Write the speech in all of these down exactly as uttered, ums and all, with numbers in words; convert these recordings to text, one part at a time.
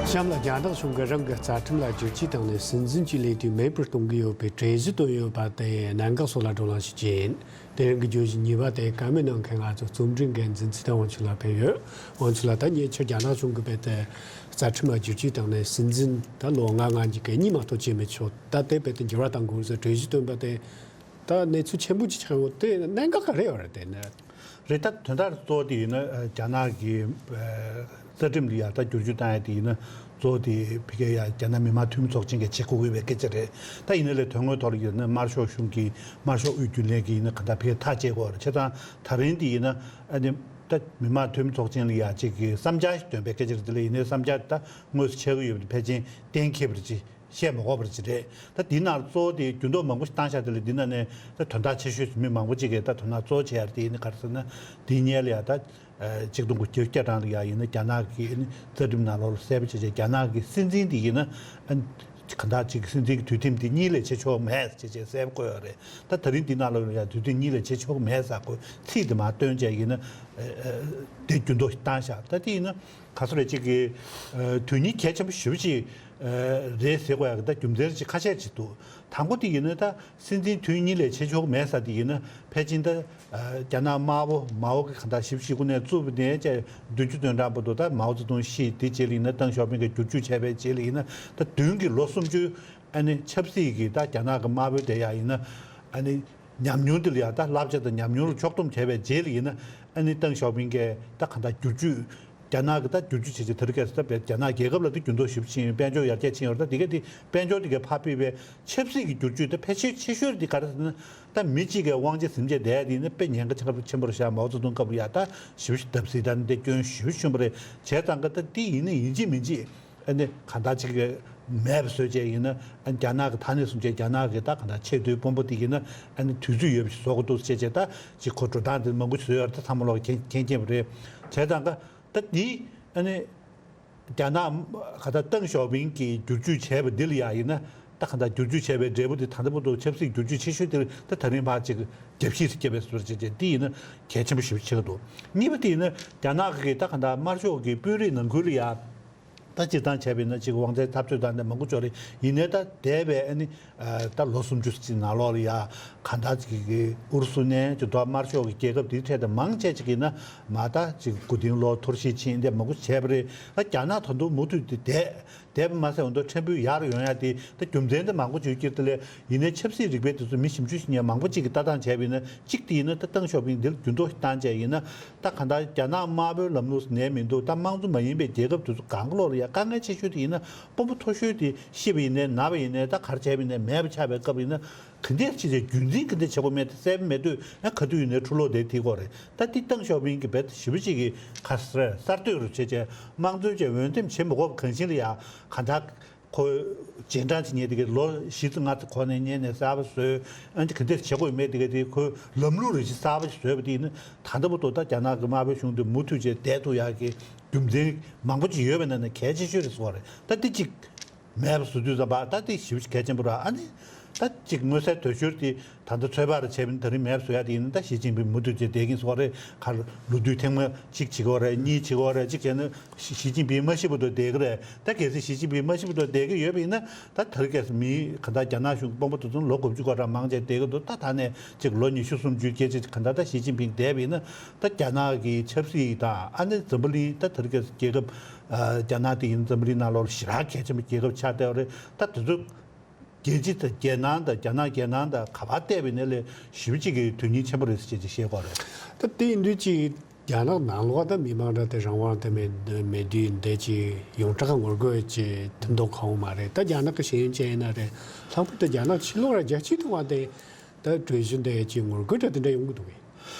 གཤམ་ལ་རྒྱ་ནག་གཞུང་གིས་རང་གི་རྩ་ཁྲིམས་ལ་བསྒྱུར་བཅོས་བཏང་ནས་སྲིད་འཛིན་གྱི་ལས་དུས་མེད་པར་གཏོང་གི་ཡོད་པའི་གྲོས་གཞི་བཏོན་ཡོད་པ་དེ་གནད་འགག་སོགས་ལ་བགྲོ་གླེང་ཞིག་བྱས་ཡིན། དེ་རིང་གི་བརྗོད་གཞི་གཉིས་པ་དེ་བཀའ་མོལ་གནང་མཁན་ང་ཚོ་རྩོམ་སྒྲིག་འགན་འཛིན་ཚེ་བརྟན་དབང་ཕྱུག་ལགས་ཕེབས་ཡོད། དབང་ཕྱུག་ལགས། ད་ཉེ་ཆར་རྒྱ་ནག་གཞུང་གིས་རྦད་དེ་རྩ་ཁྲིམས་ལ་བསྒྱུར་བཅོས་བཏང་ནས་སྲིད་འཛིན་ད་ལོ་ལྔ་ལྔ་གཉིས་ཀ་གཉིས་མ་གཏོགས་བྱེད་མི་ཆོག་ད་དེ་རྦད་དེ་འགྱུར་བ་གཏང་དགོས་ཟེར་གྲོས་གཞི་བཏོན་པ་དེ། ད་གནས་ཚུལ་ཆེན་པོ་ཅིག་ཆགས་ཡོད་དེ་གནད་འགག་ག་རེ་ཡོད་རེད་དེ་ནི། རེད། ད་དོན་དག་གཙོ་བོ་དེ་ཡིན་ན་རྒྱ་ནག་གི་རྩ་ཁྲིམས་ལ་ཡ་ད་བསྒྱུར་བཅོས་བཏང་ཡ་དེ་ཡིན་ན་གཙོ་བོ་དེ་ཕ་གིའི་ཡ་རྒྱ་ནག་མི་དམངས་འཐུས་མི་ཚོགས་ཆེན་གྱིས་བྱེད་དགོས་ཀྱི་ཡོད་པའི་སྐད་ཆ་རེད། ད་ཡིན་ན་ལས་དོན་དངོས་ཐོག་ལ་ཡིན་ན་དམར་ཤོག་གཞུང་གི་དམར་ཤོག་དབུས་རྒྱུན་ལས་ཀྱི་ཡིན་ན་ག་འདྲ་ཕ་གིར་ཐག་བཅད་དགོས་རེད། བྱས་ཙང་ད་རིང་དེ་ཡིན་ན་ཨ་ནི་ད་མི་དམངས་འཐུས་མི་ཚོགས་ཆེན་ལ་ཡ་གཅིག་གི་བསམ་འཆར་ཞིག་འདོན་པའི་སྐད་ཆ་རེད། དེ་ལ་ཡིན་ནའི་བསམ་འཆར་དེ་ད་དངོས་སུ་ཆགས་ཀྱི་ཡོད་པ་དེ་ཕལ་ཆེར་གཏན་འཁེལ་བ་རེད་ཅེས། བཤད་མ་དགོས་པ་ཅིག་རེད། ད་འདི་ནང་གཙོ་བོ་དེ་འགྱུར་ལྡོག་མང་པོ་ཞིག་བཏང་བཞག་དེ་ལ་འདི་ནང་ནས་ད་དོན་དག་ཆེ་ཤོས་མི་མང་པོ་ཅིག་གིས་ད་དོ་སྣང་གཙོ་བོ་བྱེད་ཡ་དེ་ཡིན་ན་ག་རེ་ཟེར་ན། འདིའི་སྔོན་ལ་ཡ་ད་ཆིག་སྟོང་དགུ་བརྒྱ་བརྒྱད་ཅུ་གྱ་གྲངས་ལ་ཡ་ཡིན་ན་རྒྱ་ནག་གི་རྩ་ཁྲིམས་ནང་ལོགས་ལ་གསལ་པོ་བྱས་བྱས་རྒྱ་ནག་གི་སྲིད་འཛིན་དེ་ཡིན་ན་གང་ལྟར་ཅིག་སྲིད་འཛིན་གྱི་དུས་ཐེངས་དེ་གཉིས་ལས་བྱེད་ཆོག་མེད་ཅེས་བྱས་གསལ་པོ་བཀོད་ཡོད་རེད། ད་ད་རིང་འདི་ནང་ལོགས་ལ་ཡ་དུས་ཐེངས་གཉིས་ལས་བྱེད་ཆོག་མེད་ཟེར་ཁོས་ཚིག་དེ་མར་བཏོན་བྱས་ཡིན་ན་དེ་འགྱུར་ལྡོག་བཏང་བཞག་ད་དེ་ཡིན་ན། ག་ཚོད་རེད། ཅིག་གི་དོན་སྙིང་གལ་ཆེན་པོ་ཞེ་པོ་ཅིག་རེད་ཟེར་དགོས་ཡག་གི་ད་རྒྱུ་མཚན་ཅིག་ཁ་ཤས་ཅིག་འདུག་དང་པོ་དེ་ཡིན་ན་ད་སྲིད་འཛིན་དུས་གཉིས་ལས་བྱེད་ཆོག་མེད་ས་དེ་ཡིན་ན་ཕལ་ཆེར་ད་རྒྱ་ནག་དམར་པོ་མའོ་གི་གང་ལྟར་བཞི་བཅུ་ཞེ་དགུ་ནས་བཙུགས་པ་ནས་བཅས་བདུན་ཅུ་དོན་གྲངས་བར་དུ་ད་མའོ་ཙེ་ཏུང་ཤི་དེ་རྗེས་ལ་ཡིན་ན་ཏེང་ཞའོ་ཕིང་གིས་བསྒྱུར་བཅོས་བྱས་པའི་རྗེས་ལ་ཡིན་ན་ད་བདུན་གྱི་ལོ་སུམ་ཅུ་ཨ་ནི་ཆབ་སྲིད་ཀྱི་ད་རྒྱ་ནག་གི་དམར་པོའི་དེ་ཡག་ཡིན་ན་ཨ་ནི་ཉམས་མྱོང་དེ་ལ་ཡ་ད་བསླབ་བྱ་དང་ཉམས་མྱོང་ལ་ཕྱོགས་བསྡོམས་བྱས་པའི་རྗེས་ལ་ཡིན་ན་ཨ་ནི་ཏེང་ཞའོ་ཕིང་གིས་ད་གང་ལྟར་བསྒྱུར་བཅོས། རྒྱ་ནག་གི་ད་བསྒྱུར་བཅོས་བྱས་རྗེས་ད་རེས་ཀྱི་ད་རྒྱ་ནག་རྒྱལ་ཁབ་ལ་ད་འགྱུར་ལྡོག་ཞེ་པོ་ཕྱིན་ཡོད། དཔལ་འབྱོར་ཡར་རྒྱས་ཕྱིན་ཡོད་རེད། ད་དེ་ག་དེ་དཔལ་འབྱོར་དེ་གའི་ཕར་ཕུད་པའི་ཆབ་སྲིད་ཀྱི་བསྒྱུར་བཅོས་ད་ཕལ་ཆེར་ཆེ་ཤོས་དེ་ག་རེ་ཟེར་ན་ད་མི་གཅིག་གིས་དབང་ཆ་ཟིན་བྱས་བསྡད་དེ་ནི་དཔེ་ཉེན་ཁ་ཆེན་པོ་ཆེན་པོ་རེད་ཤག་མའོ་ཙེ་ཏུང་སྐབས་ལ་ཡ་ད་ཞེ་པོ་ཞིག་བརྡབ་གསིག་ད་ནི་འདི་སྐྱོན་ཞེ་པོ་ཆེན་པོ་རེད། བྱས་ཙང་གི་ད་དེ་ཡིན་ན་ཡིན་གཅིག་མིན་གཅིག་ཨ་ནི་གང་ལྟར་ཅིག་མེད་པ་བཟོས་བྱས་ཡིན་ན་ཨ་ནི་རྒྱ་ནག་གི་ད་ནས་བཟུང་བྱས་རྒྱ་ནག་གི་ད་གང་ལྟར་ཆེས་མཐོའི་དཔོན་པོ་དེ་ཡིན་ན་ཨ་ནི་དུས་ཚོད་ཡོད་པ་ཞིག་བཟོ་དགོས་འདུག་ཅེས་བྱས་ད་ཅིག་ཁོ་འགྲོ་སྟངས་དེ་མང་པོ་ཞིག་བཟོས་ཡོད་རེད། ད་ཚང་མ་ལོག་མཁྱེན་མཁྱེན་མཁྱེན་པ་རེད། བྱས་ཙང་གི་ད་དེ་ཨ་ནི་རྒྱ་ནག་ག་ད་ཏེང་ཞའོ་ཕིང་གིས་བསྒྱུར་བཅོས་བྱས་པ་འདི་ལ་ཡ་ཡིན་ན་ད་ག་ད་བསྒྱུར་བཅོས་བྱས་པའི་འབྲས་བུ་དེ་ད་ལྟ་བར་དུ་ཆབ་སྲིད་བསྒྱུར་བཅོས་ཆེ་ཤོས་དེ་ད་ད་རིང་བར་ཅིག་རྒྱབ་བཤིག་རྒྱབ་པའི་བཟོ་འདྲ་བྱས་བྱས་འདི་ཡིན་ན་གལ་ཆེན་པོ་ཞེ་པོ་ཆགས་འདུག་གཉིས་པ་དེ་ཡིན་ན་རྒྱ་ནག་གི་ད་ག་ད་དམར་ཤོག་གི་དཔོན་རིགས་ནང་ཁུལ་ལ་ཡ། ད་སྤྱིར་བཏང་བྱས་པ་ཡིན་ན་ཅིག་དབང་ཆའི་འཐབ་རྩོད་དང་དེ་མང་པོ་ཅིག་ཡོད་རེད། ཡིན་ནའི་ད་འདས་པའི་ཨ་ནི་ཨ་ད་ལོ་སུམ་ཅུ་ཅིག་ནང་ལོགས་ལ་ཡ་གང་ལྟར་ཅིག་གི་ཨུ་རུ་སུ་ནས་ཅིག་ད་དམར་ཤོག་གི་རྒྱལ་ཁབ་དེའི་གྲས་དེ་མང་ཆེ་ཅིག་ཡིན་ན་མ་ད་ཅིག་མགོ་རྟིང་སློག་ཐོར་ཞིག་ཕྱིན་དེ་མང་པོ་བྱས་པ་རེད། ད་རྒྱ་ནག་ད་དུང་མུ་མཐུད་དེ་འདས་འདས་པ་མ་ཟད་འོ་ད་ཕྲན་བུ་ཡར་ཡོང་ཡ་དེ་ད་རྒྱུ་མཚན་དེ་མང་པོ་ཅིག་ཡོད་ཀྱི་རེད། དེ་ལས་ཡིན་ནའི་ཆབ་སྲིད་རིག་པའི་དེ་ཚོ་མི་ཞིབ་འཇུག་བྱེད་མཁན་མང་པོ་ཅིག་གིས་ལྟ་སྟངས་བྱས་པ་ཡིན་ན་གཅིག་དེ་ཡིན་ན་ད་ཏེང་ཞའོ་ཕིང་འདིར་འགྱུར་ལྡོག་ཞིག་བཏང་བྱས་ཡིན་ན། ད་གང་ལྟར་རྒྱ་ནག་དམར་པོའི་ལམ་ལུགས་སུ་ནས་མི་འདུག་ད་དམངས་གཙོ་མ་ཡིན་པའི་རྒྱལ་ཁབ་དེ་ཚོ་གང་ག་ལོག་ལ་ཡ་དཀའ་ངལ་ཆེ་ཤོས་དེ་ཡིན་ན་དཔོན་པོ་མཐོ་ཤོས་དེ་ཤི་བ་ཡིན་ནའི་ན་བ་ཡིན་ནའི་ད་ག་རེ་བྱས་པ་ཡིན་ནའི་མེད་པ་ཆགས་པའི་སྐབས་ཡིན་ན་ག་འདྲས་ཅིག་བྱས་རྒྱུན་འཛིན་ག་འདྲས་བྱེད་དགོས་མེད་དེ་གསལ་པོ་མེད་དུས་ཡང་ག་དུས་ཡིན་ནའི་འཁྲུག་ལོག་དེ་ཐིག་གོ་རེད། ད་དེ་ཏེང་ཞའོ་ཕིང་གི་རྦད་དེ་ཞེ་པོ་ཅིག་གི་ག་རེ་ཟེར་གསར་གཏོད་རུ་བྱས་བྱས་དམངས་གཙོའི་ཆེད་འོས་འདེམས་བྱེད་མི་དགོས་པ་གང་ཞིག་ལ་ཡ་གང་ལྟར། ཁོ་རྗེས་འབྲང་ཅིག་རྙེད་དེ་གི་ལོ་བཞི་ཙམ་ལྔ་ཙམ་གོང་ནས་རྙེད་ནས་གསར་པ་བཟོས། ཨ་ནི་ག་འདྲས་བྱེད་དགོས་མེད་དེ་གི་དེ་ཁོའི་ལམ་ལུགས་རེ་ཞིག་གསར་པ་ཞིག་བཟོས་པ་དེ་ཡིན་ན་ད་ལྟ་བར་དུ་ད་རྒྱ་ནག་གི་དམར་པོའི་གཞུང་དེ་མུ་མཐུད་བྱས་བསྡད་ཐུབ་ཡག་གི་རྒྱུ་མཚན་མང་པོ་ཅིག་ཡོད་པ་ན་ནི་གལ་ཆེ་ཤོས་རེད་ཟེར་བ་རེད། ད་དེ་གཅིག་མེད་པ་བཟོ་དུས་ཙམ་པ་ད་དེ་ཞེ་པོ་ཅིག་གལ་ཆེན་པོ་རེད། ཨ་ནི་ད་གཅིག་མངོན་གསལ་དོད་ཤོས་དེ། ད་ལྟ་ཚོད་དཔག་རེ་བྱས་པ་ཡིན་ན་ད་རིང་མེད་པ་བཟོ་ཡ་དེ་ཡིན་ན་ད་ཞི་ཅིན་ཕིང་མུ་མཐུད་བྱས་བསྡད་ཀྱིན་སོགས་རེད། ག་ལོ་དུས་ཐེངས་མ་གཅིག་བྱེད་ཀྱི་ཡོད་རེད། གཉིས་བྱེད་ཀྱི་ཡོད་རེད། གཅིག་བྱས་ན་ཞི་ཞི་ཅིན་ཕིང་མ་ཤི་བར་དུ་བསྡད་ཀྱི་རེད། ད་གལ་སྲིད་ཞི་ཅིན་ཕིང་མ་ཤི་བར་དུ་བསྡད་ཀྱི་ཡོད་པ་ཡིན་ན་ད་ད་རེས་གལ་སྲིད་མི་ག་ད་རྒྱ་ནག་གཞུང་གི་དཔོན་པོ་དེ་ཚོ་ལོ་དགུ་བཅུ་གོ་གྲངས་མང་ཆེ་བསྡད་ཀྱི་འདུག་ད་ད་ནས་གཅིག་ལོ་ཉི་ཤུ་སུམ་ཅུའི་སྐད་ཆ་ག་ད་ད་ཞི་ཅིན་ཕིང་བསྡད་པ་ཡིན་ན་ད་རྒྱ་ནག་གི་ཆབ་སྲིད་དང་ཨ་ནི་འཛམ་བུ་གླིང་ད་ད་རེས་གལ་སྲིད་རྒྱལ་ཁབ་རྒྱ་ནག་དེ་ཡིན་འཛམ་བུ་གླིང་ནང་ལོགས་ཞེ་དྲག་གལ་ཆེན་པོ་རྒྱལ་ཁབ་ཆགས་བསྡད་པ་རེད། ད་དེ་ཚོ། རྒྱལ་སྤྱི་དང་རྒྱལ་ནང་དང་རྒྱ་ནག་རྒྱལ་ནང་དང་ག་པར་བལྟས་པ་ཡིན་ན་ལས་ཞེ་པོ་ཅིག་གི་དོན་སྙིང་ཆེན་པོ་རེད་ཟེར་བྱས་ཅིག་བཤད་དགོས་རེད། ད་དེ་ཡིན་དུས་ཅིག་རྒྱ་ནག་ནང་ལོགས་ད་མི་མང་འདྲ་དེ་རང་དབང་དེ་མེད་མེད་དུས་འདི་ཅིག་ཡོངས་གྲགས་ངོ་རྒོལ་གྱི་ཐུན་མོང་གང་བོ་མ་རེད། ད་རྒྱ་ནག་གི་ཤེས་ཡོན་ཅན་ཡིན་ན་རེད། ལྷག་པར་དུ་རྒྱ་ནག་ཕྱི་ལོགས་ལ་རྒྱ་ཆེའི་ཐོག་བ་དེ་ད་གྲོས་གཞི་འདི་ཅིག་ངོ་རྒོལ་འདྲ་དེ་འདྲ་ཡོང་གི་འདུག་གས།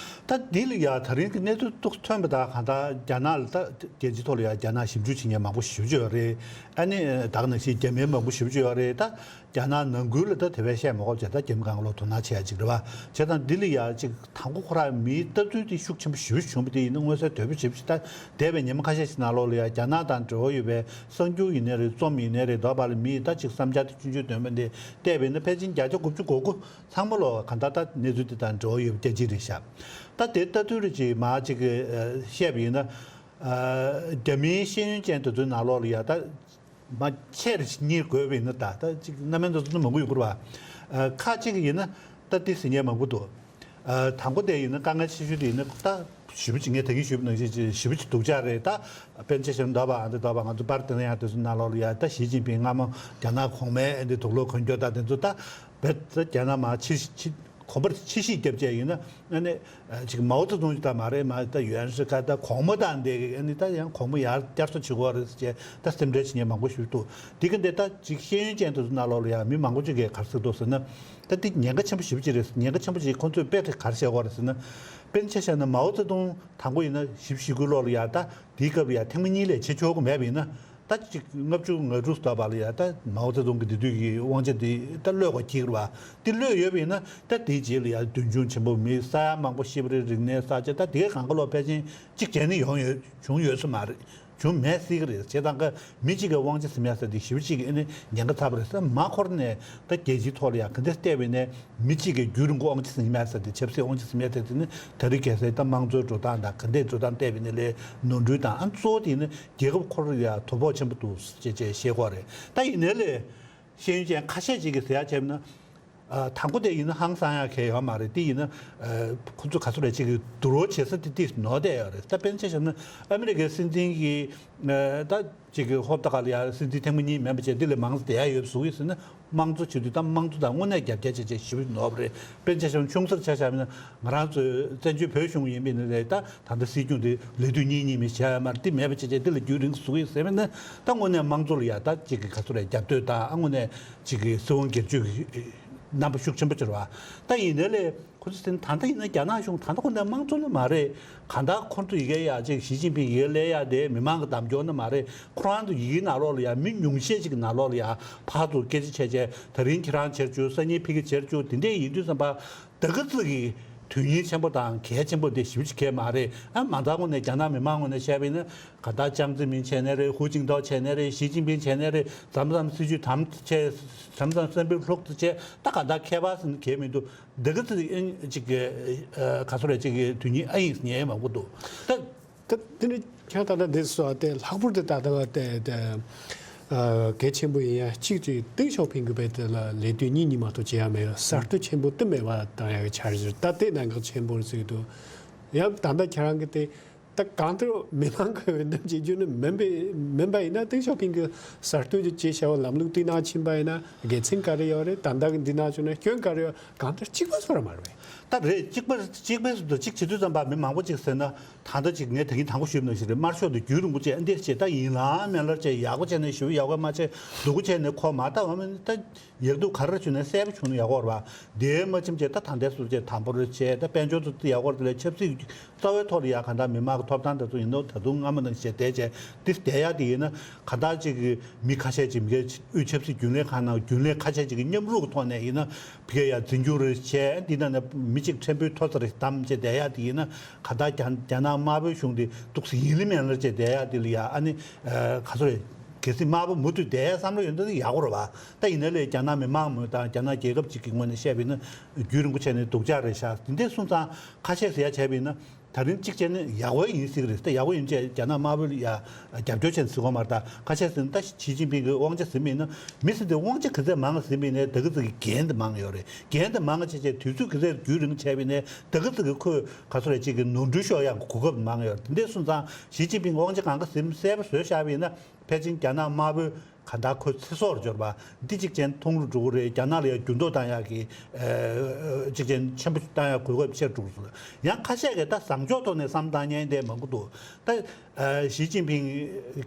ད་འདི་ལ་ཡ་ད་རིང་གི་གནས་ཚུལ་ཏོག་ཐོན་པ་དང་གང་ལྟར་རྒྱ་ནག་ལ་ད་རྒྱལ་སྤྱིའི་ཐོག་ལ་ཡ་རྒྱ་ནག་ཞིབ་འཇུག་བྱེད་མཁན་མང་པོ་ཞེ་པོ་ཅིག་ཡོད་རེད། ཨ་ནི་ད་ག་ནང་བཞིན་རྒྱ་མི་མང་པོ་ཞེ་པོ་ཅིག་ཡོད་རེད། ད་རྒྱ་ནག་ནང་ཁུལ་ལ་ད་དེ་བས་བཤད་མ་དགོས་བྱས་ད་རྒྱ་མི་གང་ལོག་དོ་སྣང་བྱེད་ཡ་ཅིག་རེད་བ། བྱས་ཙང་འདི་ལ་ཡ་ཅིག་དང་པོ་ཁོ་རང་མིའི་ལྟ་ཚུལ་དེ་ཤུགས་ཆེན་པོ་ཞེ་པོ་ཅིག་བྱུང་བ་དེ་ཡིན་ན་མངོན་གསལ་དོད་པོ་ཞེ་པོ་ཅིག་ད་འདས་པའི་ཉི་མ་ཁ་ཤས་ཤིག་ནང་ལོགས་ལ་ཡ་རྒྱ་ནག་དང་འབྲེལ་བ་ཡོད་པའི་གསར་འགྱུར་ཡིན་ནའི་རེད། རྩོམ་ཡིན་ནའི་རེད། འདོད་པ་ལ་མིའི་ད་ཅིག་བསམ་འཆར་དེ་ཆུང་ཆུང་འདོན་པ་འདི་བལྟས་པ་ཡིན་ན་ཕལ་ཆེར་བརྒྱ་ཆ་དགུ་བཅུ་གོ་དགུ་ཚང་མ་ལོག་གང་ལྟར་ད་གནས་ཚུལ་དེ་དང་འབྲེལ་བ་ཡོད་པ་རྒྱལ་སྤྱི་རེད་ཤག་ད་དེ་ལྟ་དུས་རེ་ཅིག་མ་ཅིག་གིས་བཤད་པ་ཡིན་ན། རྒྱ་མིའི་ཤེས་ཡོན་ཅན་དེ་ཚོའི་ནང་ལོགས་ལ་ཡ་ད་ མ་ཆེར་གཉེར་དགོས་པ་ཡིན་ན། ད་ད་ཅིག་རྣམ་སྨིན་དེ་ཚོ་མང་པོ་ཡོད་ཀྱི་རེད་བ། ཨ་ཁ་ཅིག་ཡིན་ན་ད་དེ་ཟེར་མཁན་མང་པོ་འདུག་ཨ་དང་པོ་དེ་ཡིན་ན་དཀའ་ངལ་ཆེ་ཤོས་དེ་ཡིན་ན། ད་ཞེ་པོ་ཅིག་ངས་ད་གིན་ཞུས་པ་ནང་བཞིན་ཅིག་ཞེ་པོ་ཅིག་སྡུག་ཅག་རེད། ད་དཔེར་ན་ཆ་བཞག་ན་འདོད་པ་ཨ་འདི་འདོད་པ་ང་ཚོ་པར་དེ་ན་ཡང་དེ་ཚོ་ནང་ལོགས་ལ་ཡ། ད་ཞི་ཅིན་ཕིང་སྔ་མོ་རྒྱ་ནག་གོང་མའི་ཨ་འདི་དུག་ལོག་གོན་རྒྱུ་ད་དེ་ཚོ། ད་བེད་ད་རྒྱ་ནག་མར་ཕྱིར་ཕྱིར་གོམ་པར་ཕྱིར་བཤིག་བརྒྱབ་བྱས་ཡིན་ན། ཨ་ནི་ཅིག་མའོ་ཙེ་ཏུང་ད་མ་རེད། མ་ད་ཡུན་ཧྲི་ཁ་ད་གོང་མ་ད་འདི་ཨ་ནི་ད་ཡང་གོང་མ་ཡར་བསྐྱར་གསོ་བྱེད་དགོས་རེད་ཅེས་ད་སེམས་ཁྲལ་བྱེད་མཁན་མང་པོ་ཞིག་འདུག་དེ་གི་འདི་ད་ཅིག་ཤེས་ཡོན་ཅན་དེ་ཚོ་ནང་ལོགས་ལ་ཡང་མི་མང་པོ་ཅིག་གིས་ག་རེ་ཟེར་འདུག་ཟེར་ན། ད་འདི་ཉེན་ཁ་ཆེན་པོ་ཞེ་པོ་ཅིག་རེད། ཉེན་ཁ་ཆེན་པོ་ཅིག་ཁོང་ཚོས་དཔེ་ག་རེ་བཤད་ཀྱི་ཡོད་རེད་ཟེར་ན། དཔེར་ན་ཆ་བཞག་ན་མའོ་ཙེ་ཏུང་དང་པོ་ཡིན་ན་བཞི་བཅུ་ཞེ་དགུའི་ལོ་ལ་ཡ། ད་དེའི་སྐབས་ལ་ཡ་ཐེངས་མ་གཉིས་ལས་བྱེད་ཆོག་གི་མེད་པ་ཡིན་ན། ད་ཅིག་ལྔ་བཅུ་ང་དྲུག་ཙམ་བར་ལ་ཡ་ད་མའོ་ཙེ་ཏུང་གི་དེ་དུས་ཀྱི་དབང་ཆ་དེ་ད་གློད་དགོས་ཀྱི་རེད་བ། དེ་གློད་ཡོད་པ་ཡིན་ན། ད་དེའི་རྗེས་ལ་ཡ་མདུན་ལྗོངས་ཆེན་པོ་མི་ས་ཡ་མང་པོ་ཤི་བ་རེད། རིག་གནས་གསར་བརྗེ། ད་དེ་ག་གང་ག་ལོག་ཕལ་ཆེར་གཅིག་བྱས་ནས་ཡོང་ཡོད་བྱུང་ཡོད་ས་མ་རེད། བྱུང་མེད་སྲིད་ཀྱི་རེད། བྱས་ཙང་ཀ་མི་གཅིག་གིས་དབང་ཆ་ཟིན་ཡ་ཟེར་དེ་ཞེ་པོ་ཅིག་གི་ཨ་ནི་ཉེན་ཁ་ཚ་པོ་རེད་ཟེར། མ་འཁོར་ནས་ད་རྒྱལ་སྤྱིའི་ཐོག་ལ་ཡ་ག་འདྲ་བལྟས་པ་ཡིན་ནའི་མི་གཅིག་གིས་རྒྱུན་རིང་པོ་དབང་ཆ་ཟིན་ཡ་མེད་ཟེར་དེ། ཆབ་སྲིད་དབང་ཆ་ཟིན་ཡ་ཟེར་དེ་ནི་ད་རེས་གལ་སྲིད་ད་དམངས་གཙོའི་འགྲོ་སྟངས་དང་ག་འདྲའི་འགྲོ་སྟངས་བལྟས་པ་ཡིན་ནའི་ལས་ནོར་འཁྲུལ་དང་། ཨ་གཙོ་བོ་དེ་ནི་རྒྱལ་ཁབ་འཁོར་ཡ་དོ་ཕོག་ཆེན་པོ་འདུག་ཅེས་ཅེས་བཤད་ཀྱི་ཡོད་རེད། ད་ཡིན་ནའི་ལས་ཤེས་ཡོན་ཅན་ཁ་ཤས་ཅིག་གིས་ཟེར་ཡ་བྱས་ན། ཨ་དང་པོ་དེ་ཡིན་ན་ཧང་སང་ཡག་གལ་ཡོད་མ་རེད། དེ་ཡིན་ན་ཨ་ཁོ་ཚོ་ག་ཚོད་རེད་ཅིག་གི་བསྡུར་བ་བྱེད་ས་དེ་དེ་ནོར་བསྡད་ཡོད་རེད། ད་དཔེར་ན་ཆ་བཞག་ན་ཨ་མི་རི་ཀའི་སྲིད་འཛིན་གྱི་ཨ་ད་ཅིག་གི་ཧོབ་ཏེ་ག་ལ་ཡ་སྲིད་འཛིན་ཐེངས་མ་གཉིས་མིན་པ་བྱས་དེ་ལས་མང་ཙམ་བསྡད་ཡ་ཡོད་བཟོ་གི་ཟེར་ན། དམངས་གཙོ་བྱེད་དུས་ད་དམངས་གཙོ་དང་དངོས་གནས་རྒྱབ་འགལ་བྱས་བྱས་ཞེ་པོ་ནོར་བ་རེད། དཔེར་ན་ཆ་བཞག་ན་ཆུང་སར་ཆ་བཞག་ན་ང་རང་ཚོའི་བཙན་བྱོལ་བོད་གཞུང་ཡིན་པ་ཡིན་ནའི་ད་ད་ལྟ་སྲིད་སྐྱོང་དེ་ལས་དུས་གཉིས་གཉིས་མི་བྱས་ཡ་མ་རེད། དེ་མེད་པ་བྱས་བྱས་དེ་ལ་རྒྱུན་རིང་བཟོ་གི་ཟེར་བ་ཡིན་ན། ད་དངོས་གནས་དམངས་གཙོ་ལ་ཡ་ད་ཅིག་གི་ག་ཚོད་རེད་རྒྱབ་གཏོད་དང་། ཨ་དངོས་གནས་ཅིག་གི་སྲིད་དབང་སྒེར་གཅོད་ཀྱི་རྣམ་པ་ཤུགས་ཆེན་པོ་ཅིག་རེད་བ། ད་ཡིན་ནའི་ལས་ཁོ་ཚོ་ཟེར་ན་ད་ལྟ་ཡིན་ན་རྒྱ་ནག་གཞུང་ད་ལྟ་ཁོ་ཚོ་དམངས་གཙོ་ནི་མ་རེད། གང་ལྟར་ཁོ་ཚོ་ཡི་གེ་ཡ་ཅིག་ཞི་ཅིན་ཕིང་ཡི་གེ་སླེབས་ཡ་དེ་མི་མང་གི་གདམ་སྐྱོར་ནི་མ་རེད། ཁོ་རང་ཚོ་ཡི་གེ་ནང་ལོགས་ལ་ཡ་མི་ཉུང་ཤས་ཅིག་གི་ནང་ལོགས་ལ་ཡ་ཕར་ཚུར་སྐད་ཆ་བྱས་བྱས། ད་རིང་ཁྱེད་རང་བྱེད་རྒྱུ། སང་ཉིན་ཕ་གི་བྱེད་རྒྱུ། དེ་འདྲས་ཡིན་དུས་ཙམ་པ། ད་ག་ཙིག་གི་དོན་སྙིང་ཆེན་པོ་དང་གལ་ཆེན་པོ་དེ་ཞེ་པོ་ཅིག་གལ་མ་རེད། ཨ་མ་མཐའ་ངོས་ནས་རྒྱ་ནག་མི་མང་ངོས་ནས་བཤད་པ་ཡིན་ན། ག་ད་ཅང་ཙེ་མིན་བྱས་ནའི་རེད། ཧུའུ་ཅིན་ཐའོ་བྱས་ནའི་རེད། ཞི་ཅིན་ཕིང་བྱས་ནའི་རེད། མཚམས་མཚམས་སྲིད་ཇུས་དམ་དུ་བྱས། མཚམས་མཚམས་བསམ་འཕེལ་ལྷུག་ཏུ་བྱས། ད་ག་ད་ཁྱད་པར་ཟེར་ན་གལ་མི་འདུག་ད་ག་ཙིག་ཨིན་ཅིག་གི་ཨ་ག་ཚོད་རེད་ཅིག་གི་དོན་སྙིང་ཨ་ཡིན་ཟེར་མཁན་མང་པོ་འདུག་ད། ད་དེ་ནི་ཁྱེད་ད་ལྟ་འདི་སོ་དེ་ལྷག་པར་དུ་ད་ལྟ་བ་དེ་དེ་ཨ་གལ་ཆེན་པོ་ཡིན་ཡ་གཅིག་ཅིག་ཏེང་ཞའོ་ཕིང་གི་བས་དེ་ལ་ལས་དུས་གཉིས་གཉིས་མ་གཏོགས་བྱེད་ཡ་མེད་པ། གསར་གཏོད་ཆེན་པོ་དེ་མེད་པ་བཏང་ཡ་གི་འཆར་གཞི་ད་དེ་གནད་འགག་ཆེན་པོ་རེད་ཟེར་གི་འདུག་ཡང་ད་ལྟ་ཁྱེད་རང་གི་དེ་ད་གང་ལྟར་མི་མང་གི་འོས་འདེམས་བྱེད་རྒྱུ་ནི་མིན་པའི་མིན་པ་ཡིན་ན། ཏེང་ཞའོ་ཕིང་གི་གསར་གཏོད་ཀྱི་བྱེད་བྱ་བ་ལམ་ལུགས་དེ་ནང་ཕྱིན་པ་ཡིན་ན་དགེ་མཚན་ག་རེ་ཡོད་རེད། ད་ལྟ་གི་འདི་ནང་བྱུང་ན་སྐྱོན་ག་རེ་ཡོད། གང་ལྟར་གཅིག་པ་བཟོ་ར་མ་རེད་པས། ད་རེད། གཅིག་པ་གཅིག་པའི་ཟུར་དུ་གཅིག་བྱེད་དུས་ཙམ་པ་མི་མང་པོ་ཅིག་ཟེར་ན། ད་ལྟ་ཅིག་ངས་ད་གིན་དང་པོ་ཞུས་པ་ནང་བཞིན་རེད། དམར་ཤོག་དེ་རྒྱུན་རིང་པོ་བྱས་འདི་བྱས། ད་ཡིན་ལ་མེད་ལ་བྱས། ཡག་པོ་བྱས་ནས་ཞུ། ཡག་པོ་མ་བྱས་སྡུག་པོ་བྱས་ནས་ཁོ་མ་ལྟ་བ་མིན། ད་ཡག་སྡུག་ག་རེ་བྱུང་ནས་གསལ་པོ་བྱུང་ན་ཡག་པོ་རེད་པ། དེ་མ་ཕྱིན་བྱས་ད་ད་ལྟའི་སུ་བྱས་དམ་པོར་བྱས། ད་དཔལ་འབྱོར་དུ་ཡག་པོ་རེད། ཆབ་སྲིད་རྩ་བའི་ཐོག་ལ་ཡ་གང་ལྟར་མི་མང་གི་ཐོབ་ཐང་དེ་ཚོ་ཡིན་ནོ། ད་དུང་སྔ་མ་ནང་བཞིན་བྱས་བསྡད་བྱས་འདི་བསྡད་ཡ་དེ་ཡིན་ན། གང་ལྟར་ཅིག་གི་མི་ཁ་ཤས་ཅིག་མི་སྒེར་དབུས་ཆབ་སྲིད་རྒྱུན་ལས་ཁང་ནང་རྒྱུན་ལས་ཁ་ཤས་ཅིག་གི་མཉམ་རུབ་ཀྱི་ཐོག་ནས་ཡིན་ན། ཕ་གིར་ཡ་འཛིན་སྐྱོང་རེ་བྱས། འདི་ནང་ནས་མི་གཅིག་ཕྲན་བུ་མཐོ་ས་རེ་བདམས་བྱས་བསྡད་ཡ་དེ་ཡིན་ན། གང་ལྟར་རྒྱ་རྒྱ་ནག་དམར་པོའི་གཞུང་དེ་འདུག་སེ་ཡིན་ལ་མིན་ལ་བྱས་བསྡད་ཡ་དེ་ལ་ཡ་ཨ་ནི་ག་ཚོད་རེད། གལ་སྲིད་དམར་པོ་མུ་མཐུད་བསྡད་ཡ་བསམ་བློ་ཡོད་ན་ཡག་པོ་རེད་པ། ད་ཡིན་ན་ལས་རྒྱ་ནག་མི་མང་མོས་དང་རྒྱ་ནག་རྒྱལ་ཁབ་ཅིག་གི་ངོས་ནས་བཤད་པ་ཡིན་ན་རྒྱུན་རིང་པོ་བྱས་ནས་སྡུག་ཅག་རེད་ཤག་དེ་འདྲས་སོང་ཙང་ཁ་ཤས་ཟེར་ཡ་བྱས་པ་ཡིན་ན། ད་རིང་གཅིག་བྱས་ནས་ཡག་པོ་ཡིན་སྲིད་ཀྱི་རེད། ད་ཡག་པོ་ཡིན་བྱས་རྒྱ་ནག་དམར་པོ་ལ་ཡ་རྒྱབ་སྐྱོར་བྱས་ནས་ཟེར་གྱི་ཡོད་མ་རེད། ད་ཁ་ཤས་ཟེར་ན་ད་ཞི་ཅིན་ཕིང་གིས་དབང་ཆ་ཟིན་པ་ཡིན་ན། མི་ཟེར་དེ་དབང་ཆ་ག་ཚད་མང་ཟིན་པ་ཡིན་ནའི་ད་ག་ཚོད་ཀྱི་འགན་དེ་མང་ཡོད་རེད། འགན་དེ་མང་བྱས་བྱས་དུས་ཚོད་ག་ཚད་རྒྱུན་རིང་བྱས་པ་ཡིན་ནའི་ད་ག་ཚོད་ཀྱི་ཁོས་ག་ཚོད་རེད་ཅིག་གི་ནོར་འཁྲུལ་ཤོར་ཡག་གི་གོ་སྐབས་མང་ཡོད་རེད། དེ་འདྲས་སོང་ཙང་ཞི་ཅིན་ཕིང་དབང་ཆ་གང་ག་ཟིན་གསལ་པོ་བཟོས་བཞག་པ་ཡིན་ན། ཕལ་ཆེར་རྒྱ་ནག་དམར་པོའི་གང་ལྟར་ཁོའི་ཚེ་སྲོག་ལ་སྦྱོར་བ་འདི་གཅིག་ཅན་མཐོང་རུ་འགྲོ་གི་རེད། རྒྱ་ནག་ལ་ཡང་འགྱུར་ལྡོག་བཏང་ཡག་གི་ཨ་གཅིག་ཅན་ཆེན་པོ་བཏང་ཡག་གོ་སྐབས་ཆེ་རུ་འགྲོ་གི་རེད། ཡང་ཁ་ཤས་ཀྱིས་ད་བཟང་ཕྱོགས་ཐོག་ནས་བསམ་བཏང་མཁན་དེ་མང་པོ་འདུག་ད་ཨ་ཞི་ཅིན་ཕིང་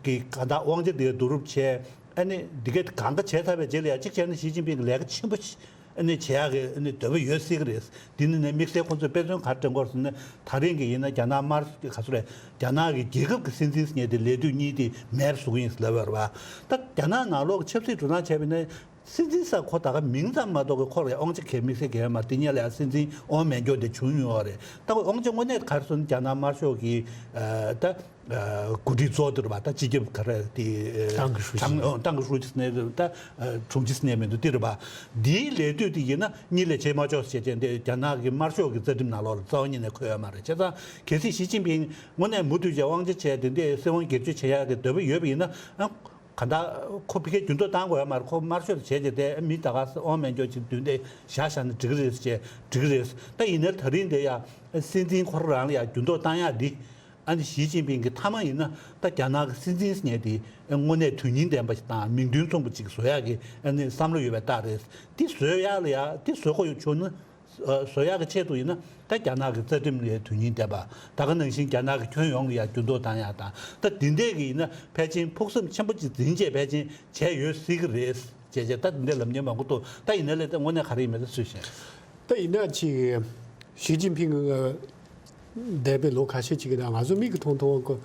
གི་གང་ལྟར་དབང་ཆ་དེ་བསྡུ་རུབ་བྱས། ཨ་ནི་འདི་གས་གང་ག་བྱས་ཚར་བའི་རྗེས་ལ་ཡང་གཅིག་བྱས་ན་ཞི་ཅིན་ཕིང་གི་ལས་ཀ་ཆེན་པོ་ཞིག་ཨ་ནི་བྱེད་ཡག་གི་ཨ་ནི་འདོད་པ་ཡོད་སྲིད་ཀྱི་རེད། འདི་ནི་ནས་དམིགས་བསལ་ཁོང་ཚོས་དཔེ་མཚོན་ག་རེ་སྟོན་གྱི་ཡོད་རེད་ཟེར་ན། ད་རིང་གི་ཡིན་ན་རྒྱ་ནག་དམར་ག་ཚོད་རེད། རྒྱ་ནག་གི་རྒྱལ་ཁབ་ཀྱི་སྲིད་འཛིན་ཟེར་མཁན་དེ་ལས་དུས་གཉིས་དེ་མེད་པ་བཟོ་གི་ཡིན་ཟེར་ལབ་ཡོད་རེད་པ། ད་རྒྱ་ནག་ནང་ལོགས་ཀྱི་ཆབ་སྲིད་འགྲོ་སྟངས་བྱས་པ་ཡིན་ན། སྲིད་འཛིན་ས་ཁོ་ད་ག་མིང་ཙམ་མ་གཏོགས་ཀྱི་ཁོ་ལ་དབང་ཆ་གང་ཡང་དམིགས་བསལ་གང་ཡང་མ་རེད། དེ་སྔོན་ལ་ཡང་སྲིད་འཛིན་འོང་མེད་མཁན་དེ་བྱུང་མྱོང་བ་རེད། ད་དབང་ཆ་དངོས་གནས་ག་རེ་ཟེར་ན་རྒྱ་ནག་དམར་ཤོག་གི་ཨ་ད། ཨ་འགོ་ཁྲིད་གཙོ་བོ་དེ་རེད་པ། ད་སྤྱི་ཁྱབ་ག་རེ་དེ་ཨ་ཏང་གི་ཧྲུའུ་ཅི། ཏང་ཨ་ཏང་གི་ཧྲུའུ་ཅི་ཟེར་ནའི་རེད། ད་ཨ་དྲུང་ཆེ་ཟེར་ནའི་མི་འདུག་དེ་རེད་པ། འདིའི་ལས་དུས་དེ་ཡིན་ན་གཉིས་ལས་བྱེད་མ་ཆོག་ཟེར་བྱས་བྱས་འདི་རྒྱ་ནག་གི་དམར་ཤོག་གི་རྩ་ཁྲིམས་ནང་ལོགས་ལ་རྩ་བ་ཉིད་ནས་འཁོད་ཡོད་མ་རེད། བྱས་ཙང་གལ་སྲིད་ཞི་ཅིན་ཕིང་དངོས་གནས་མུ་མཐུད་བྱས་དབང་ཆ་བྱས་དེ་འདི་སྲིད་དབང་སྒེར་གཅོད་བྱེད་ཡག་གི་འདོད་པ་ཡོད་པ་ཡིན་ན། ཨ་ གང་ལྟར་ཁོ་ཕ་གིར་འགྱུར་ལྡོག་བཏང་དགོས་ཡ་མ་རེད། ཁོ་དམར་ཤོག་ལ་བྱས་རྗེས་དེ་མི་ད་ག་ས་དབང་མེད་འཇོག་ཅིག་མདུན་དེ་བཞག་བཞག་ན་འགྲིག་གི་རེད་ཅེས་འགྲིག་གི་རེད། ད་ཡིན་ནའི་ད་རིང་དེ་ཡ་སྲིད་འཛིན་ཁོ་རང་རང་ལ་ཡ་འགྱུར་ལྡོག་བཏང་ཡ་འདི། ཨ་ནི་ཞི་ཅིན་ཕིང་གི་མཐའ་མ་ཡིན་ན་ད་རྒྱ་ནག་གི་སྲིད་འཛིན་ཟེར་མཁན་དེ་དངོས་གནས་དོན་སྙིང་ལྡན་པ་ཞིག་དང་མིང་དོན་མཚུངས་པ་ཅིག་བཟོ་ཡག་གི་ཨ་ནི་བསམ་བློ་ཡོད་པའི་རྟགས་རེད། འདི་བཟོ་ཡག་ལ་ཡ་འདི་བཟོ་དགོས་བྱུང་ན། བཟོ་ཡག་གི་ཆེད་དུ་ཡིན་ན་ད་རྒྱ་ནག་གི་རྩ་ཁྲིམས་ལ་དོན་སྙིང་ལྡན་པ། ད་ག་ནང་བཞིན་རྒྱ་ནག་གི་ཁྱོན་ཡོངས་ལ་ཡ་འགྱུར་ལྡོག་བཏང་ཡག་དང་། ད་འདི་འདྲས་ཀྱི་ཡིན་ན་ཕལ་ཆེར་ཕུགས་བསམ་ཆེན་པོ་ཅིག་འཛིན་བྱས་ཕལ་ཆེར་བྱས་ཡོད་སྲིད་ཀྱི་རེད། བྱས་བྱས་ད་འདི་འདྲས་ལབ་མཁན་མང་པོ་འདུག་ད་ཡིན་ན་ལས་ད་དངོས་གནས་ག་རེ་ཡིན་མིན་ད་སུས་ཤེས། ད་ཡིན་ན་ཅིག་ཞི་ཅིན་ཕིང་གི་འདས་པའི་ལོ་ཁ་ཤས་ཅིག་གི་ནང་ང་ཚོ་མིག་གིས་མཐོང་མཐོང་གི་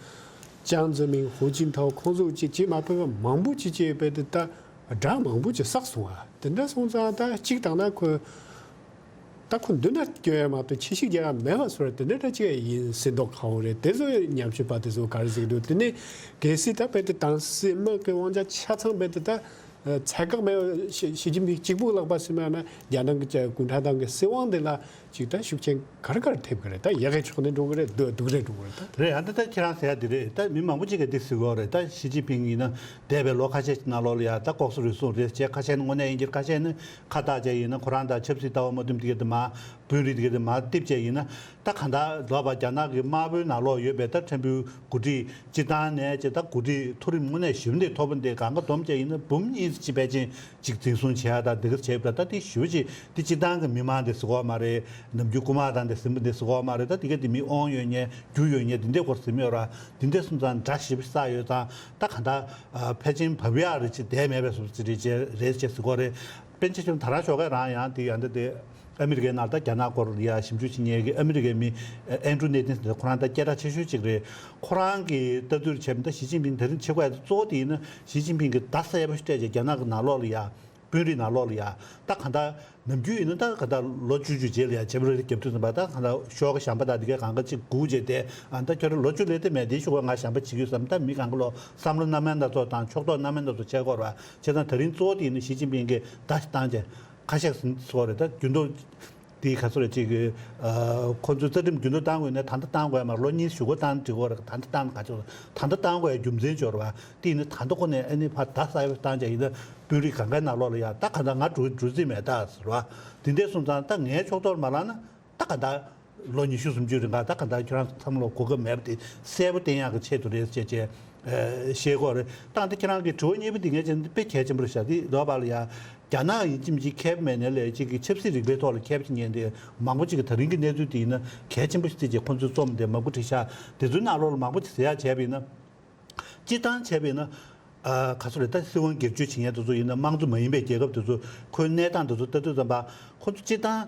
ཅང་ཙེ་མིན། ཧུའུ་ཅིན་ཐའོ། ཁོང་ཚོ་ཅིག་ཅིག་མ་ཕེབས་པ་མང་པོ་ཅིག་བྱས་པས་དེ་ད་དགྲ་མང་པོ་ཅིག་བསགས་སོང་བ། དེ་འདྲ་སོང་ཙང་ད་གཅིག་བཏང་ན་ཁོ་ད་ཁོ་མདུན་ན་སྐྱོད་ཡ་མ་གཏོགས་ཕྱི་བཤིག་རྒྱག་ཡ་མེད་པ་བཟོ་འདྲ་དེ་འདྲ་འདྲ་ཅིག་ཡིན་སྲིད་མདོག་ཁ་པོ་རེད། དེ་ཚོ་ཉམས་ཞིབ་པ་དེ་ཚོ་ག་རེ་ཟེར་གི་འདུག་དེ་ནས་གལ་སྲིད་ད་དཔེ་དེ་དྭངས་སྲིད་དམག་གི་དབང་ཆ་ཆ་ཚང་རྦད་དེ་ད་ཚད་བཀག་མེད་པ་ཞི་ཞི་ཅིན་ཕིང་གཅིག་པུ་ལག་པ་ཟིན་པ་ན་རྒྱ་ནག་གི་གུང་ཁྲན་ཏང་གི་སྲིད་དབང་དེ་ལ་ཅིག་ད་ཤུགས་རྐྱེན་ག་རེ་ག་རེ་ཐེབས་ཀྱི་རེད། ད་ཡག་གི་ཕྱོགས་ནས་འགྲོ་གི་རེད། སྡུག་སྡུག་རེད་འགྲོ་གི་རེད། ད་རེད། ཨ་ད་ད་ཁྱེད་རང་ཟེར་ཡ་དེ་རེད། ད་མི་མང་པོ་ཅིག་གིས་འདི་ཟེར་གི་ཡོད་རེད། ད་ཞི་ཅིན་ཕིང་ཡིན་ན་འདས་པའི་ལོ་ཁ་ཤས་ནང་ལོགས་ལ་ཡ་ད་ལྐོག་ཟ་རུལ་སུངས་རེད་ཅེས་ཁ་ཤས་ནི་དངོས་གནས་ཡིན་གྱི་རེད། ཁ་ཤས་ནི་ཁ་བཏགས་བྱས་ཡིན་ན་ཁོ་རང་དང་ཆབ་སྲིད་ལྟ་བ་མ་མཐུན་དེ་ག་དེ་མ། དཔོན་རིགས་དེ་ག་དེ་མ་རྡིབ་བྱས་ཡིན་ན། ད་གང་ལྟར་ལོག་པ་རྒྱ་ནག་གི་དམར་པོའི་ནང་ལོགས་ཡོད་པའི་ད་ཕྲན་བུའི་འགོ་ཁྲིད་སྤྱི་བཏང་ནས་ཅེས་ད་འགོ་ཁྲིད་མཐོ་རིམ་དངོས་གནས་ཞེ་པོ་འདི་མཐོ་པོ་འདི་གང་ག་བསྡོམས་བྱས་ཡིན་ན་འབུམ་གཉིས་ཅིག་ཕལ་ཆེར་ཅིག་འཛིན་བཟུང་བྱས་ཡ་ད་འདི་ག་བྱས་པ་ད་དེ་ཞེ་པོ་ཅིག་དེ་སྤྱི་བཏང་གི་མི་མང་དེ་ཟེར་གོ་མ་རེད། ནམ་རྒྱུན་རྐུ་མ་དང་དེ་ཟིན་པ་དེ་ཟེར་གོ་མ་རེད། ད་དེ་ག་དེ་མི་དབང་ཡོད་མཁན་རྒྱུ་ཡོད་མཁན་དེ་འདྲས་སྐོར་ཟེར་མི་ཡོད་ར། དེ་འདྲས་སོང་ཙང་དགྲ་ཞེ་པོ་བསགས་ཡོད་ཙང་ད་གང་ལྟར་ཕལ་ཆེར་བབས་ཡག་རེད་ཅེས་བསྡད་མེད་པའི་བཟོ་ཅིག་རེད་ཅེས་རེད་ཅེས་ཟེར་གོ་རེད། པཎ་ཆེན་ཆེན་པོ་ད་རང་ཞོགས་ཀས་རང་ཡང་དེ་ཡང་འདི་དེ་ཨ་མི་རི་ཀའི་ནང་ད་རྒྱ་ནག་སྐོར་ལ་ཡ་ཞིབ་འཇུག་བྱེད་མཁན་གྱི་ཨ་མི་རི་ཀའི་མི་ཨེན་ཌྲུ་ནེ་ཐན་ཟེར་ཁོ་རང་ད་སྐད་གྲགས་ཆེ་ཤོས་གཅིག་རེད། ཁོ་རང་གིས་ལྟ་ཚུལ་བྱས་པ་ད་ཞི་ཅིན་ཕིང་ད་རིང་བྱེད་དགོས་ཡ་དེ་གཙོ་བོ་དེ་ཡིན་ན་ཞི་ཅིན་ཕིང་གིས་ད་གསལ་པོ་ཞིག་སྤྲད་བྱས་རྒྱ་ནག་གི་ནང་ལོགས་ལ་ཡ་དཔོན་རིགས་ནང་ལོགས་ལ་ཡ་ད་གང་ལྟར་ནམ་རྒྱུན་ཡིན་ན་ད་གང་ལྟར་ལོ་བཅུ་བཅུ་རྗེས་ལ་ཡ་ཇེ་པ་རེ་རེ་རྒྱབ་དུས་ཙམ་པ་ད་གང་ལྟར་ཞོགས་ཀ་ཞང་པ་དང་དེ་གའི་གང་ག་གཅིག་སྒུག་བྱས་ཏེ་ཨ་ད་ཁྱོད་རང་ལོ་བཅུ་སླེབས་དེ་མེད་དེ་ཞུ་བ་ང་ཞང་པ་བྱེད་ཀྱི་ཡོད་བསམ་ད་མི་གང་ག་ལོ་བསམ་བློ་སྣ་མིན་སྣ་ཚོགས་དང་ཕྱོགས་གཏོགས་སྣ་མིན་སྣ་ཚོགས་བྱས་སྐོར་བ། བྱས་ཙང་ད་རིང་གཙོ་བོ་དེ་ཡིན་ན་ཞི་ཅིན་ཕིང་གིས་ད་ཞིག་བཏང་བྱས་ཁ་ཤས་ཟིན་སོགས་རེད། ད་རྒྱུན་དུ་དེའི་ཁ་སོ་རེ་གཅིག་གི་ཁོ་ཚོའི་རྩ་ཁྲིམས་རྒྱུན་དུ་བཏང་དགོས་ན་ད་ལྟ་བཏང་དགོས་ཡ་མ་རེད། ལོ་གཉིས་གཞུག་གུ་བཏང་འགྲིག་གི་རེད། ད་ལྟ་བཏང་ན་ག་ཚོད་ད་ལྟ་བཏང་དགོས་ཡ་རྒྱུ་མཚན་ཅིག་ཡོད་རེད་བ། དེ་ཡིན་ན་ད་ལྟ་ཁོ་ནས་ཨ་ནི་ཕར་ད་ས་ཡ་བཏང་བྱས་ཡིན་ན་དཔོན་རིགས་གང་གའི་ནང་ལོགས་ལ་ཡ་ད་ག་ད་ང་འགྲོ་འགྲོ་རྩིས་མེད་ད་ཟེར་བ། དེ་འདྲས་སོང་ཙང་ད་ངའི་ཕྱོགས་གཏོགས་མ་ལངས་ན་ད་ག་ད། ལོ་ཉི་ཤུ་སུམ་ཅུའི་རིང་ག་ད་ག་ད་ཁྱོད་རང་བསམ་བློ་གོ་སྐབས་མེད་པ་དེ་གསལ་པོ་བསྟན་ཡག་གི་ཆེད་དུ་རེད་ཅེས་བྱས་ཨ་བཤད་ཀྱི་ཡོད་རེད། ད་ད་ཁྱེད་རང་གི་དྲི་བ་གཉིས་པ་འདི་ངས་བྱས་ན་དཔེ་གལ་ཆེན་པོ་རེད་ཤག་དེ་ལོ་བར་ལ་ཡ་རྒྱ་ནག་ཡིན་གཅིག་མིན་གཅིག་མཁས་པ་མེད་ནའི་ལས་གཅིག་གི་ཆབ་སྲིད་རིག་པའི་ཐོག་ལ་མཁས་པ་ཅིག་ཉན་དེ་མང་པོ་ཅིག་གི་ད་རིང་གི་གནས་ཚུལ་དེ་ཡིན་ན་གལ་ཆེན་པོ་ཞིག་བརྩིས་བྱས་ཁོང་ཚོས་རྩོམ་དེ་མང་པོ་བྲིས་ཤག་དེ་ཚོའི་ནང་ལོགས་ལ་མང་པོ་ཅིག་ཟེར་ཡག་བྱས་པ་ཡིན་ན། སྤྱིར་བཏང་བྱས་པ་ཡིན་ན། ཨ་ག་ཚོད་རེད། ད་སྲིད་དབང་སྒེར་གཅོད་བྱེད་མཁན་དེ་ཚོ་ཡིན་ན་དམངས་གཙོ་མ་ཡིན་པའི་རྒྱལ་ཁབ་དེ་ཚོ་ཁོའི་གནས་སྟངས་དེ་ཚོ་ལྟ་དུས་ཙམ་པ་ཁོ་ཚོ་སྤྱིར་བཏང་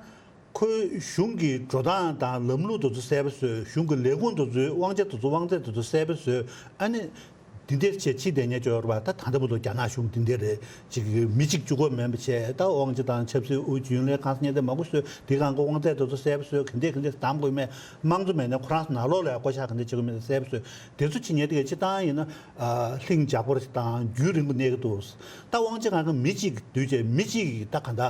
ཁོའི་གཞུང་གི་འགྲོ་སྟངས་དང་ལམ་ལུགས་དེ་ཚོ་གསལ་པོ་བཟོས། གཞུང་གི་ལས་ཁུངས་དེ་ཚོའི་དབང་ཆ་དེ་ཚོ་དབང་ཚད་དེ་ཚོ་གསལ་པོ་བཟོས། ཨ་ནི་འདི་འདྲས་བྱས་ཕྱི་བསྡད་མཁན་ཅིག་ཡོད་རེད་བ། ད་ད་ལྟ་བར་དུ་རྒྱ་ནག་གཞུང་འདི་འདྲས་རེད། ཅིག་མི་གཅིག་གཅིག་པོ་མིན་པ་བྱས་ད་དབང་ཆ་དང་ཆབ་སྲིད་དབུ་ཁྲིད་ཡུན་གནས་ཁང་ཟེར་མཁན་དེ་མང་པོ་བཟོས། དེ་གང་གི་དབང་ཚད་དེ་ཚོ་གསལ་པོ་བཟོས། ག་འདྲས་ག་འདྲས་གདམ་དགོས་མེད། དམངས་གཙོ་མེད་ན་ཁོ་རང་ཚོ་ནང་ལོགས་ལ་ཡང་བསྐོ་བཞག་ག་འདྲས་བྱེད་དགོས་མེད་གསལ་པོ་བཟོས། དེ་ཚོ་བྱེད་མཁན་དེ་ག་སྤྱིར་བཏང་ཡིན་ན་ཨ་ལྷིང་འཇགས་པོ་དང་རྒྱུན་རིང་པོ་གནས་ཀྱི་འདུག་ད་དབང་ཆ་གང་ག་མི་གཅིག་གིས་བསྡུས་བྱས་མི་གཅིག་གིས་ད་ག་འདྲ།